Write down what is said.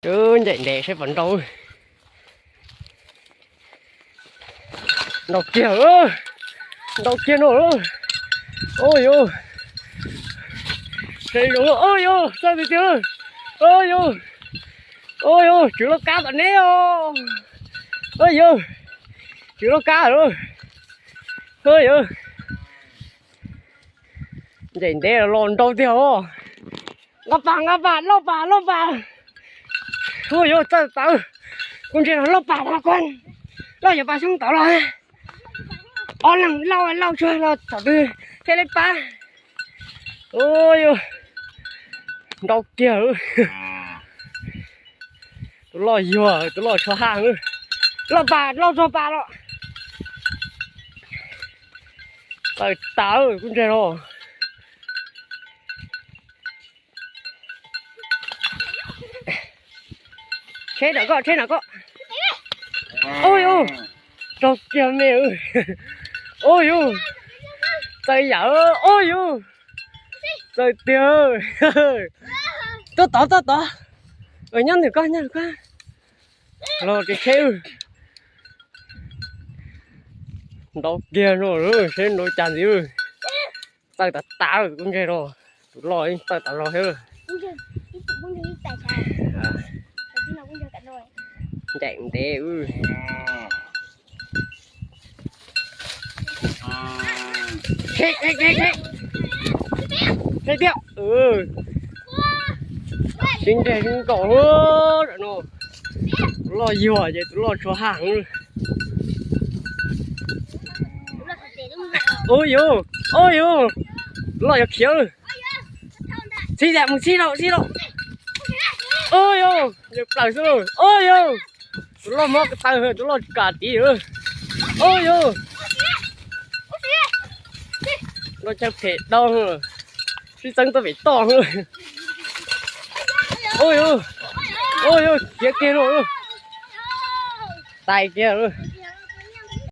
Ncaim ntev saib puas nrau. Nrau kiag, nrau kiag no. Ua yuv, seb zoo, ua yuv, txawj tiag tiag. Ua yuv, ua yuv, tswv loj kab tom neb os. Ua yuv, tswv loj kab lawm. Ua yuv, ncaim ntev los nrau tiag os. Nqa pas, nqa pas, loj pas, loj pas. Ua yuv, txawj tawv. Kuv ntsia los loj pas los kuv, loj yuav pas xyoob tod los. Ob leeg lauj, lauj tsuag los thaum twg thiaj li pab. Ua yuv, nrau kiag. Tus loj yuag, tus loj tsho haj. Loj pas, loj txog pas los. Txawj tawv kuv ntsia los. Tsheb nram koj, tsheb nram koj. Ua yuv, raug kiag me. Ua yuv, txawj yam. Ua yuv, txawj tiag. Tuaj tod, tuaj tod. Nyob ntawm koj, nyob ntawm koj. Los kev tsheb. Nrau kiag no, seb nrau cas ntxiv. Txawj tas tas kuv ntsia los. Tus loj txawj tas los thiab. Ncaim ntev. Sib ntseg sib nkaum no. Tus loj yuag ces tus loj tsho haj. Ua yuv, ua yuv, tus loj yuav khiav. Txhij tas mus txhij lauj, txhij lauj. Ua yuv, yawg plaws xwb lauj. Ua yuv, tus loj mob ko taw, tus loj tsis kam tiv. Ua yuv, loj chaw phem dau. Sib txeeb tuaj pem toj. Ua yuv, ua yuv, khiav kiag lauj. Tais kiag.